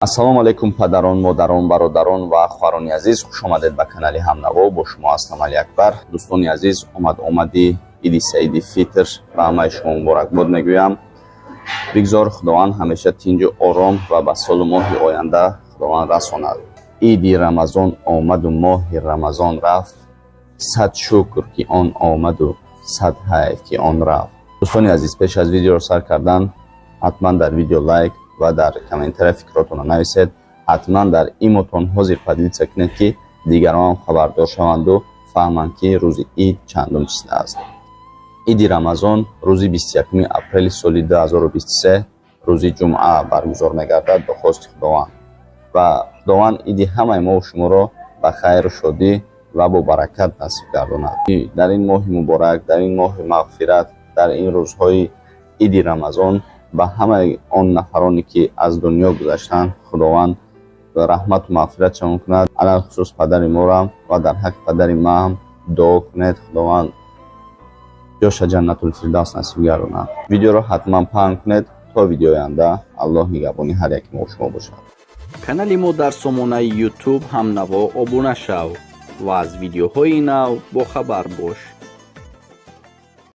Ассалому алайкум, падарон, модарон, бародарон ва хоҳарони азиз! Хушомадед ба канали Ҳамнаво. Бо шумо ҳастам Алиакбар. Дӯстони азиз, омад омади Иди Саиди Фитр ба ҳамаи шумо муборакбод мегӯям. Бигзор Худованд ҳамеша тинҷу ором ва ба солу моҳи оянда Худованд расонад. Иди Рамазон омаду моҳи Рамазон рафт, сад шукр, ки он омаду, сад ҳайф, ки он рафт. Дӯстони азиз, пеш аз видеоро сар кардан, ҳатман дар видео лайк ва дар комментария фикротонро нависед. Ҳатман дар имотон ҳозир поделиться кунед, ки дигарон хабардор шаванду фаҳманд, ки рӯзи ид чандум числа аст. Иди Рамазон рӯзи 21 апрели соли 2023, рӯзи ҷумъа баргузор мегардад бо хости Худованд. Ва Худованд иди ҳамаи мову шуморо ба хайру шодӣ ва бо баракат насиб гардонад. Дар ин моҳи муборак, дар ин моҳи мағфират, дар ин рӯзҳои Иди Рамазон ба ҳамаи он нафароне, ки аз дунё гузаштанд, Худованд раҳмату мағфиратшон кунад. Алалхусус падари морам ва дар ҳаққи падари маам дуо кунед, Худованд ҷоша Ҷаннатулфирдавс насиб гардонад. Видеоро ҳатман паҳн кунед. То видеои оянда Аллоҳ нигаҳбони ҳар яки мо шумо бошад. Канали мо дар сомонаи Ютуб «Ҳамнаво» обуна шав ва аз видеоҳои нав бохабар бош.